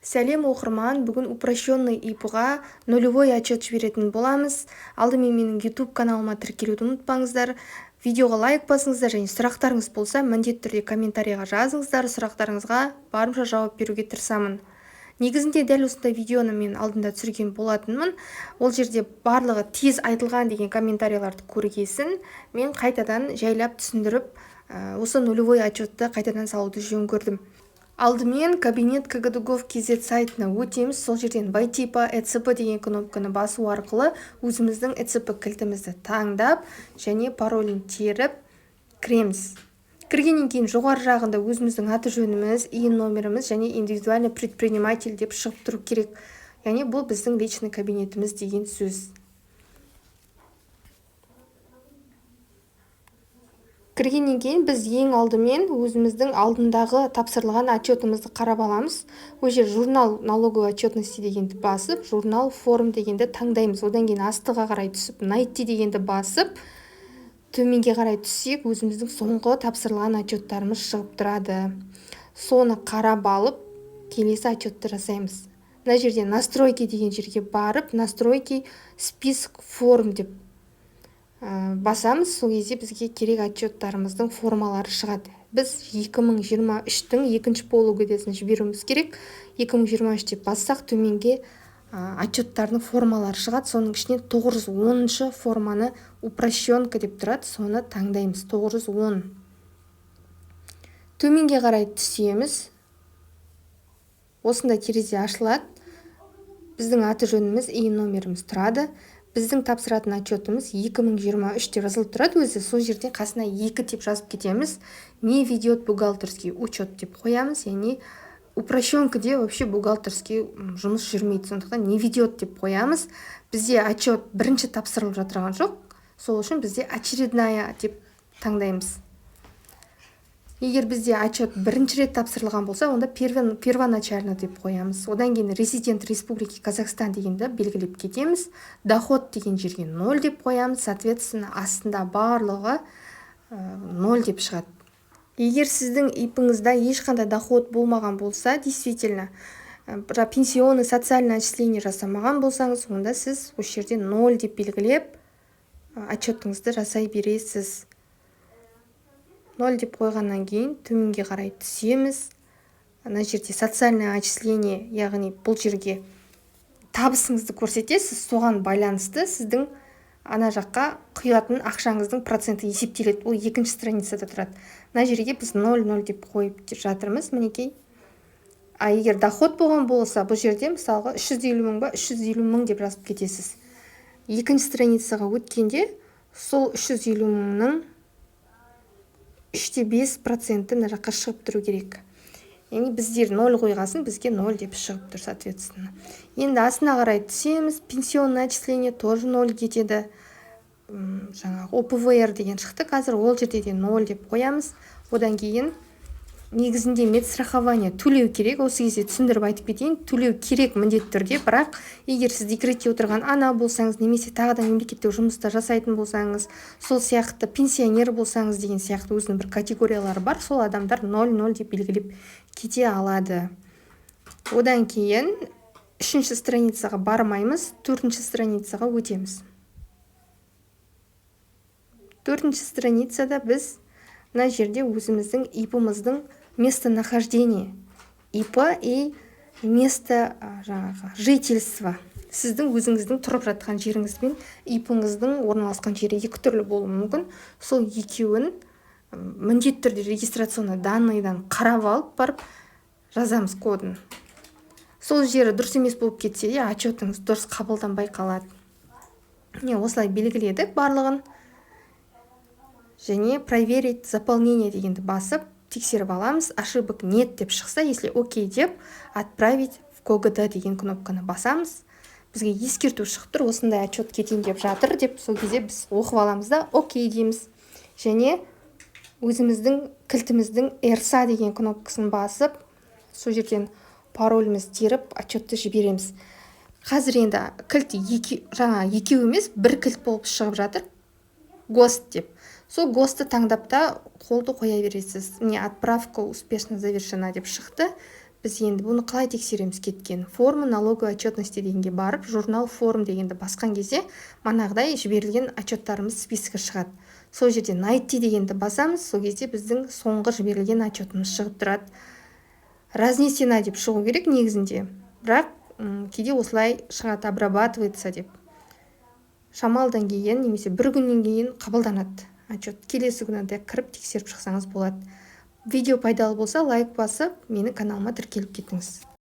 Сәлем, оқырман! Бүгін упрощенный ИП-ға нулевой отчет жіберетін боламыз. Алдымен менің YouTube каналыма тіркелуді ұмытпаңыздар, видеоға лайк басыңыздар және сұрақтарыңыз болса, міндетті түрде комментарийға жазыңыздар. Сұрақтарыңызға барынша жауап беруге тырысамын. Негізінде дәл осындай видеоны мен алдында түсірген болатынмын. Ол жерде барлығы тез айтылған деген комментарийларды көргесін, мен қайтадан жайлап түсіндіріп, осы нулевой отчетты қайтадан салуды жөн көрдім. Алдымен кабинет kgd.gov.kz сайтына өтеміз. Сол жерден «Войти по ЭЦП» деген кнопканы басу арқылы өзіміздің ЭЦП кілтімізді таңдап және паролін теріп кіреміз. Кіргеннен кейін жоғары жағында өзіміздің аты жөніміз, ИИН номеріміз және «Индивидуальный предприниматель» деп шығып тұру керек. Яғни бұл біздің личный кабинетіміз деген сөз. Кіргеннен кейін біз ең алдымен өзіміздің алдындағы тапсырылған отчетымызды қарап аламыз. Ол жерде «Журнал налоговой отчетности» дегенді басып, «Журнал форм» дегенді таңдаймыз. Одан кейін астыға қарай түсіп, «Найти» дегенді басып, төменге қарай түссек, өзіміздің соңғы тапсырылған отчеттарымыз шығып тұрады. Соны қарап алып, келесі отчетты жасаймыз. Мына жерде «Настройки» деген жерге барып, «Настройки», «Список форм» деп басамыз. Сол кезде бізге керек отчеттарымыздың формалары шығады. Біз 2023-тің екінші полугодиясын жіберуіміз керек. 2023 деп бассақ, төменге отчеттардың формалары шығады. Соның ішінен 910 форманы, упрощенка деп тұрады, соны таңдаймыз. 910. Төменге қарай түсеміз. Осындай терезе ашылады. Біздің аты жөніміз, ИИН номеріміз тұрады. Біздің тапсыратын отчетымыз 2023 деп жазылып тұрады өзі. Сол жерде қасына 2 деп жазып кетеміз. «Не ведет бухгалтерский учет» деп қоямыз. Яғни упрощенкаде вообще бухгалтерский жұмыс жүрмейді, сондықтан «не ведет» деп қоямыз. Бізде отчет бірінші тапсырылып жатырған жоқ, сол үшін бізде «очередная» деп таңдаймыз. Егер бізде отчет бірінші рет тапсырылған болса, онда «первоначально» деп қоямыз. Одан кейін «Резидент Республики Казахстан» дегенді белгілеп кетеміз. «Доход» деген жерге 0 деп қоямыз. Соответственно, астында барлығы 0 деп шығады. Егер сіздің ИП-іңізда ешқандай доход болмаған болса, действительно пенсионный, социальный отчисление жасамаған болсаңыз, онда сіз осы жерде 0 деп белгілеп, отчетыңызды жасай бересіз. 0 деп қойғаннан кейін төменге қарай түсеміз. Ана жерде «Социальное отчисление», яғни бұл жерге табысыңызды көрсетесіз. Соған байланысты сіздің ана жаққа құятын ақшаңыздың проценті есептеледі. Ол екінші страницада тұрады. Мына жерге біз 0,0 деп қойып жатырмыз, мінекей. А егер доход болған болса, бұл жерде мысалға 350 мың ба, 350 мың деп жазып кетесіз. Екінші страницаға өткенде сол 350 мыңның 3,5 проценті мына жаққа шығып тұру керек. Яғни біздер ноль қойғасын, бізге ноль деп шығып тұр. Соответственно, енді астына қарай түсеміз. Пенсионное отчисление тоже ноль кетеді. Жаңағы ОПВР деген шықты қазір, ол жерде де ноль деп қоямыз. Одан кейін негізінде медстрахование төлеу керек. Осы кезде түсіндіріп айтып кетейін: төлеу керек міндетті түрде. Бірақ егер сіз декретте отырған ана болсаңыз немесе тағы да мемлекеттік жұмыста жасайтын болсаңыз, сол сияқты пенсионер болсаңыз деген сияқты, өзінің бір категориялары бар. Сол адамдар 0,0 деп белгілеп кете алады. Одан кейін үшінші страницаға бармаймыз, төртінші страницаға өтеміз. Төртінші страницада біз мына жерде өзіміздің ИП-ымыздың местонахождение ИП и место жаңағы жительства, сіздің өзіңіздің тұрып жатқан жеріңіз бен ИП-іңіздің орналасқан жері екі түрлі болуы мүмкін. Сол екеуін міндетті түрде регистрационный данныйдан қарап алып барып жазамыз кодын. Сол жері дұрыс емес болып кетсе де, отчетыңыз дұрыс қабылданбай қалады. Міне, осылай белгіледік барлығын және «Проверить заполнение» дегенді басып, тексеріп аламыз. «Ошибок нет» деп шықса, если окей деп, «Отправить в КГД» деген кнопканы басамыз. Бізге ескерту шығып тұр, осындай отчет кетейін деп жатыр деп. Сол кезде біз оқып аламыз да, окей дейміз және өзіміздің кілтіміздің RSA деген кнопкасын басып, сол жерден паролімізді теріп, отчетты жібереміз. Қазір енді кілт екі, жаңа екеу емес, бір кілт болып шығып жатыр, ГОСТ деп. Сол ГОСТ-ты таңдап та қолды қоя бересіз. Міне, «Отправка успешно завершена» деп шықты. Біз енді бұны қалай тексереміз кеткен? «Форма налоговой отчетности» дегенге барып, «Журнал форм» дегенді басқан кезде манағыдай жіберілген отчеттарымыз списогі шығады. Сол жерде «Найти» дегенді басамыз. Сол кезде біздің соңғы жіберілген отчетымыз шығып тұрады. «Разнесена» деп шығу керек негізінде, бірақ кейде осылай шығады, «Обрабатывается» деп. Шамалыдан кейін немесе бір күннен кейін қабылданады отчет. Келесі күні кіріп, тексеріп шықсаңыз болады. Видео пайдалы болса, лайк басып, менің каналыма тіркеліп кетіңіз.